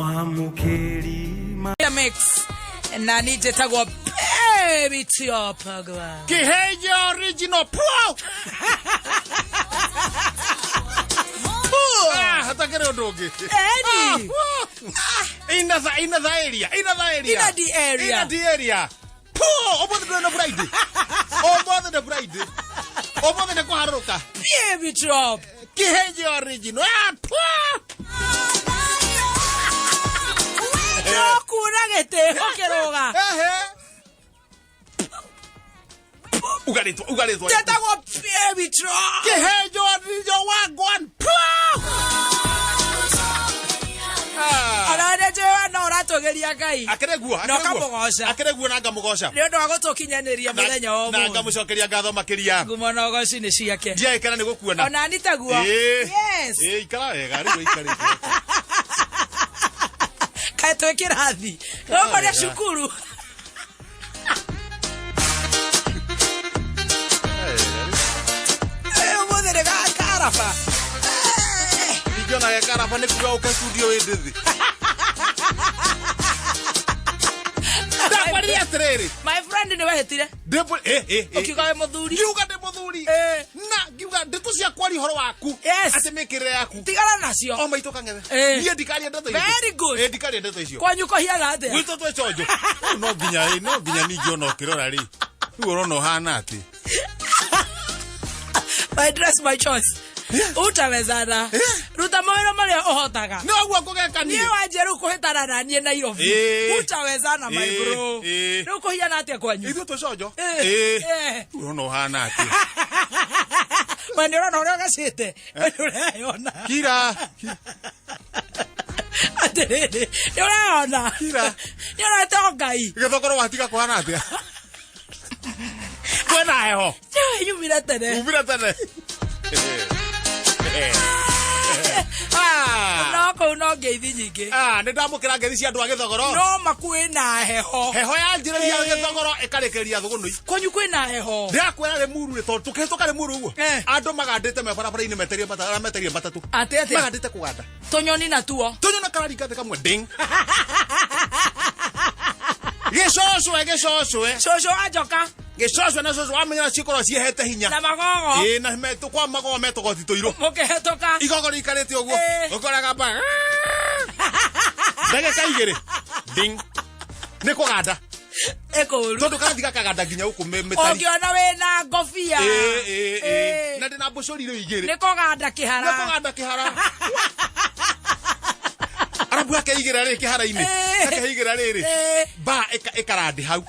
Mwamũkĩri ma Mix na niĩ njĩtagwo Baby Tiopagwa. Kihenjo original puo. Ah, hatakĩrĩ ũndũ ũngĩ. Eni. Ina the ina the area, ina the area. Ina the area. Ina the area. Puo, ũmũthĩ ndũrĩ na Friday. Ũmũthĩ nĩ Friday. Ũmũthĩ nĩ kũharũrũka. Baby Drop. Kihenjo original. Ah, puo. No kuna gĩtĩ ũkĩrũga. Ehe. Uga rĩtwa, uga rĩtwa. Njĩtagwo Baby Drop. Kihenjo original wagwan. Puo. Ah. Ona nĩ njũĩ we no ũratũgĩria Ngai. Akĩrĩ guo, Na akĩrĩ guo. ũkamũgoca. Akĩrĩ guo na ngamũgoca. Nĩ ũndũ wa gũtũkinyanĩria mũthenya wa na ũmũthĩ. ngamũcokeria ngatho makĩria. Ngumo na ũgoci nĩ ciake. Ndiagĩkena nĩ gũkuona. Ona ni taguo. Ĩĩ. Yes. Ĩĩ, ikara wega rĩu ũikarĩte. Kaĩ twĩ kĩrathi. Gũkũ nĩ wega. cukuru. Ĩ, Ũmũthĩ nĩ gakaraba. Ingĩona gekaraba nĩ kuga ũke studio wĩ ndĩthĩ. Ndakwaririe atĩrĩrĩ. My friend nĩ wehĩtire. Ĩ, ĩ, ĩ. Ũkiuga wĩ mũthuri. Ngiuga ndĩ mũthuri. Ĩ. Na ngiuga ndeto cia kwaria ũhoro waku. Yes. Atĩ mĩkĩrĩre yaku. Tigana nacio. O maitũ kang'ethe. Ĩ. Niĩ ndikaria ndeto icio. Very good. Ĩ, ndikaria ndeto icio. Kwanyu kũhiana atĩa? Gwitũ twĩ conjo. Rĩu no nginya ĩ, no nginya ningĩ ona ũkĩrora rĩ. Rĩu ũrona ũhana atĩ. My dress, my choice. Utawezana. Ruta mawĩra marĩa ũhotaga. Nĩ ũguo ngũgeka niĩ. Niĩ wanjia rĩu kũhĩtana na niĩ Nairobi. Ĩ. Utawezana my Ĩ, bro. ĩ. Rĩu kũhiana atĩa kwanyu? Ithuĩ twĩ conjo. Ĩ, Ĩ. ĩ. Rĩu ũrona ũhana atĩ. We nĩ ũrona ũrĩa ũgacĩte? We nĩ ũreyona? Kira. Atĩrĩrĩ, nĩ ũreyona? Kira. Nĩ ũrona to Ngai? Gĩthokoro watiga kũhana atĩa? Kwĩna heho. Nĩwe nyumire tene. Umire tene. Ah. No kũu no ngeithi nyingĩ. Ah, nĩ ndamũkĩra ngeithi cia andũ a gĩthogoro. No makwĩna heho. Heho yanjĩrĩria Ĩ. gĩthogoro ĩkarĩkĩria thũgũnũi. Kwanyu kwĩna heho. Ndĩrakwĩra Rĩmuru rĩ, tondũ tũkĩhĩtũka Rĩmuru ũguo, Eh. andũ magandĩte me barabara-inĩ metereire mata- arĩa metereire matatũ. Atĩ atĩa? Magandĩte kũganda. Tũnyoni natuo. Tũnyona kararinga thĩ kamwe ding. Gĩcocwe, gĩcocwe. Cũcũ wa njoka Gĩcocwe na cũcũ wamenya cikorwo ciehete hinya. na magogo. Ĩ, na metũ kwa magogo me tũgoti tũirũ. Mũkĩhĩtũka. Igogo rĩikarĩte ũguo. Ĩ. Ũkoraga mba. Ndagĩka igĩrĩ. Ding. Nĩ kũganda. Ĩkũru. Tondũ karathiĩ gakaganda nginya gũkũ mĩtari. Ũngĩona wĩna ngobia. Ĩ, ĩ, ĩ. Ĩ. Na ndĩna mbũcũri rĩu igĩrĩ. Nĩ kũganda kĩhara. Nĩ kũganda kĩhara. Arabu akeigĩra rĩ kĩhara-inĩ. Ĩ. Akeigĩra rĩrĩ. Ĩ. Ba ĩkarandi hau.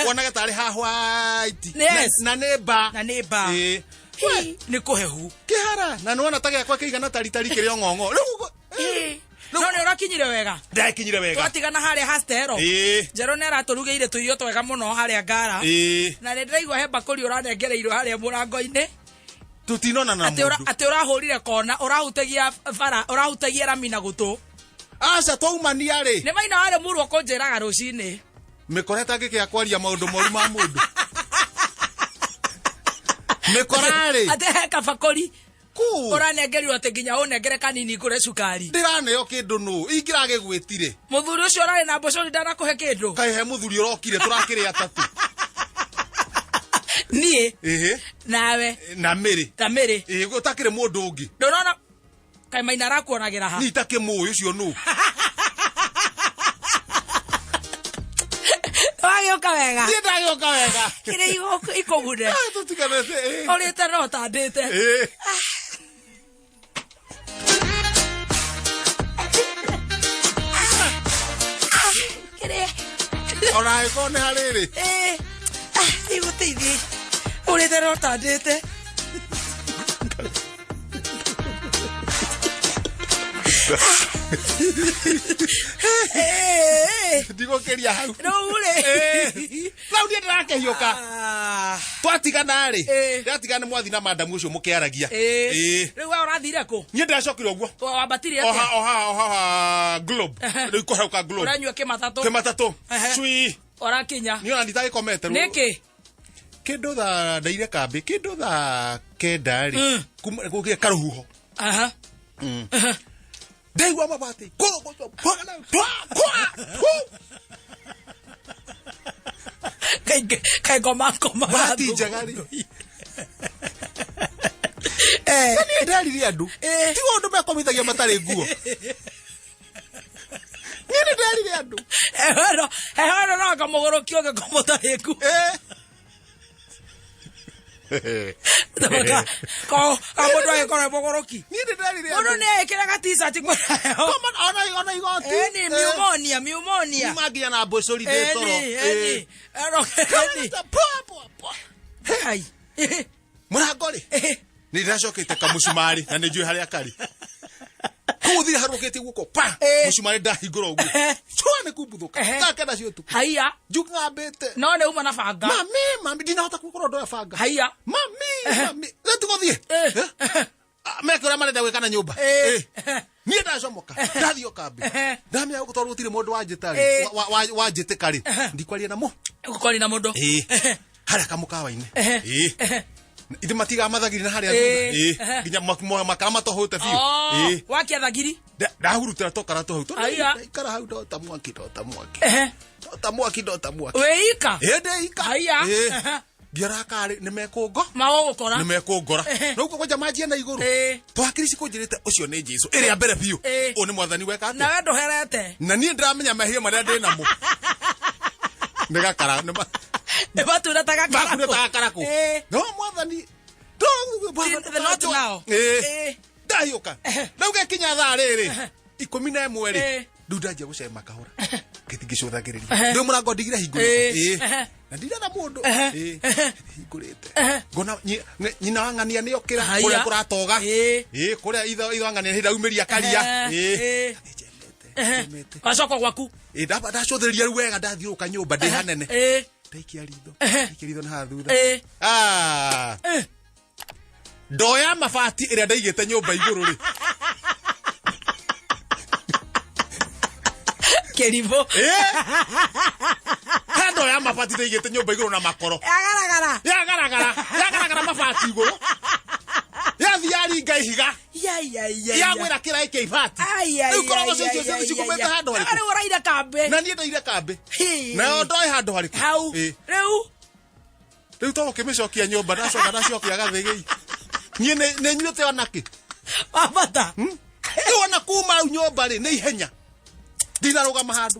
Wonage tarĩ ha white. Yes. Na nĩ ba. Na nĩ ba. Ĩ. Hi, Nĩ kũhehu. Kĩhara. Na nĩwona ta gĩakwa kĩigana taritari kĩrĩ o ng'ong'o. Rĩu ũguo- Ĩ. No nĩ ũrakinyire wega. Ndakinyire wega. Twatigana harĩa hastero. Ĩ. Njerũ nĩ aratũrugĩire tũirio twega mũno harĩa ngara. Ĩ. Na nĩ ndĩraigua he mbakũri ũranengereirwo harĩa mũrango-inĩ. Tũtinona na Atĩ mũndũ. atĩ ũrahũrire kona, ũrahutagia bara, ũrahutagia rami na gũtũ. Aca twaumania rĩ. Nĩ maina warĩ mũrũ ũkũnjĩraga rũcinĩ. Mĩkora ĩtangĩkĩa kwaria maũndũ moru ma mũndũ. Mĩkora rĩ. Atĩ he kabakũri Kũ. ũranengerirwo atĩ nginya ũnengere kanini ngũre cukari. Ndĩraneo kĩndũ nũ. Ingĩragĩgwĩtire. Mũthuri ũcio ũrarĩ na mbũcũri ndanakũhe kĩndũ. Kaĩ he mũthuri ũrokire tũrakĩrĩ atatũ. Niĩ Ĩhĩ. nawe Na Mĩrĩ. na Mĩrĩ. Ĩhĩ gũtakĩrĩ mũndũ ũngĩ. Ndũrona kaĩ maina arakuonagĩra ha. Niĩ itakĩmũĩ ũcio nũ. Wagĩũka wega. Niĩ ndagĩũka wega. Kĩrĩa ikũgune. Ah, Tũtiganĩte. Ĩĩ. Ũrĩte no ũtandĩte. Ĩĩ. Kĩrĩa. Ona angĩkorwo nĩ harĩrĩ. Ĩĩ. Ah, Igũteithie. Ũrĩte no ũtandĩte. Ĩĩ. Ndigũkĩria hau. Rĩu rĩ. Ĩĩ. Rĩu niĩ ndĩrakĩhiũka. Ah. Twatigana rĩ. Ĩĩ. Ndĩratigana nĩ mwathi na madamu ũcio mũkĩaragia. Ĩĩ. Ĩĩ. Rĩu we ũrathire kũ? Niĩ ndĩracokire ũguo. Wambatire Oha atĩa? oha oha globe. Rĩu kũheuka globe. Ũranyua kĩmatatũ. Kĩmatatũ. Ehe. Cui. Ũrakinya. Niĩ ona nditagĩkomete rĩu. Nĩkĩ? Kĩndũ thaa ndaire kambĩ kĩndũ thaa kenda rĩ. Kuma kũgĩa karũhuho. Aha. Ndaigua mabati kũrũgũtwo, pwagana, twa, kwa, tu. Kaĩ ngoma ngoma Bahati njega rĩ. Eh. Na niĩ nderire andũ Eh. tiga ũndũ mekomithagia matarĩ nguo. Niĩ nĩ nderire andũ. Heho heho ĩno no anga mũgũrũki ũngĩkoma ũtarĩ nguo. Eh. Ko mũndũ agĩkorwo e mũgũrũki. Niĩ nĩ nderire Mũndũ andũ. nĩ ekĩraga t-shirt kwĩna heho. Koma ona igoti. Ĩni pneumonia, pneumonia. Nima nginya na mbũcũri ndĩ toro. Ĩni, ĩni. Ero ĩni. Pwa, pwa, pwa. Hai. Mũrango rĩ nĩ ndĩracokete kamũcumarĩ na nĩ njũĩ harĩa karĩ kũu thire harũkĩtie guoko pa Eh. mũcumarĩ ndahingũra ũguo Eh. cua nĩ kumbuthũka Eh. thaa kenda cia ũtukũ Haiya. njung'ambĩte No nĩ uma na banga. mami mami ndinahota gũkorwo ndoya banga Haiya. mami mami rĩu tũgũthiĩ Eh. Eh? Ah, meke ũrĩa marenda gwĩka na nyũmba Eh. Eh. Niĩ ndacomoka ndathiĩ o kambĩ Eh. ndamenya gũkũ tondũ gũtirĩ mũndũ wanjĩta rĩ Eh. wanjĩtĩka rĩ ndikwaria namo. Gũkwaria na mũndũ. Ĩĩ. Harĩa kamũkawa-inĩ. Eh. Ĩĩ. Ithe matigaga mathagiri na harĩa Eh. thutha. Ĩĩ. Nginya makara matohũte biũ. Oh, Ĩĩ. wakia thagiri. Ndahurutĩra tũkara tũhau. Tondũ Aya. ndaikara hau ndota mwaki, ndota mwaki. Ehe. Ndota mwaki, ndota mwaki. Wĩika. Ĩĩ ndĩika. Aya. Ĩĩ. Ngĩoraga karĩ nĩ mekũngo. Magũgũkora. Nĩ mekũngora. Ehe. No ũguo kwanja manjie na igũrũ. Ĩĩ. To hakiri cikũnjĩrĩte ũcio nĩ Jesũ. Ĩrĩa mbere biũ. Ĩĩ. Ũyũ nĩ mwathani weka atĩa. Nawe ndũherete. Na niĩ ndĩramenya mehia marĩa ndĩ namo. Nĩ gakara. Nĩ ma- Nĩ matura ta gakarakũ. Makure ta gakarakũ. Ĩĩ. No mwathani. The not now. Ĩĩ. Ĩĩ. Ndahiũka. Rĩu gekinya thaa rĩrĩ 11 rĩ Ĩĩ. rĩu ndanjia gũcema kahora ngĩcũthagĩrĩria Ehe. rĩu mũrango ndigire hingũrĩte. Ĩĩ. Ĩĩ. Na ndirena mũndũ. Ehe. Ĩĩ. Hingũrĩte Ehe. ngona nyina wa ng'ania nĩ okĩra Haiya. kũrĩa kũratoga. Ĩĩ. Ĩĩ, kũrĩa ithe wa ng'ania nĩ ndaumĩria karia. Ehe. Ĩĩ. Ĩĩ. Njemete, Ehe. njemete. Wacoka gwaku. Ĩĩ, ndacũthĩrĩria rĩu wega ndathiũrũka nyũmba ndĩ hanene. Ĩĩ. Ndaikia ritho. Ehe. Ndaikia ritho na haha thutha. Ĩĩ. Ah. Eh. Ndoya mabati ĩrĩa ndaigĩte nyũmba igũrũ rĩ. Kĩrimũ. Ĩĩ. He ndoya mabati ndaigĩte nyũmba igũrũ na makoro. Yagaragara. Yagaragara, yagaragara mabati igũrũ. Yathiĩ yaringa ihiga. Ya ya ya. Yagwĩra kĩraĩ kĩa ibati. Ai ai. Rĩu korogwo icio ciothe cikumĩte handũ harĩkũ? Rĩu ũraire kambĩ. Na niĩ ndaire kambĩ. Hĩ. Nayo ndoĩ handũ harĩkũ? Hau. Ĩĩ. Rĩu. Rĩu to gũkĩmĩcokia nyũmba ndacoka ndacokia gathĩgĩi. Niĩ nĩ nyuĩte ona kĩ? Wabata. Rĩu ona kuma hau nyũmba rĩ nĩ ihenya. Ndinarũgama handũ.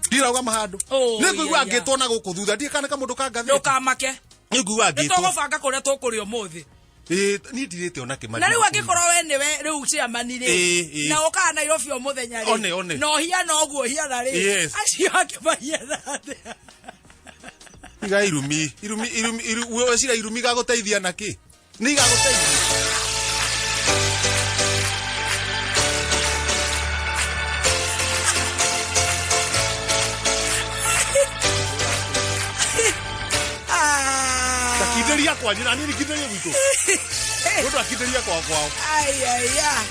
Ndirarũgama handũ. Oh, Nĩ ngũigua yeah, yeah. ngĩtwo na gũkũ thutha. Ndiĩ kana kamũndũ kangathĩte. Ndũkamake. Nĩ ngũigua Nĩ ngĩtwo. tũgũbanga kũrĩa tũkũrĩa ũmũthĩ. Ĩĩ, niĩ ndirĩte ona kĩ Na rĩu angĩkorwo we nĩwe rĩu chairman rĩ. Ĩĩ, ĩĩ. Na ũkaga Nairobi o mũthenya rĩ. One, one. Na ũhiana ũguo ũhiana rĩ. Yes. Acio angĩ mahiana atĩa? Iga irumi, irumi, irumi, iru, wecira irumi igagũteithia na kĩ? Nĩ igagũteithia. Ah. Takindĩria kwanyu na niĩ nikindĩrie gwitũ. Mũndũ akindĩria kwa kwao. Ai ai ai.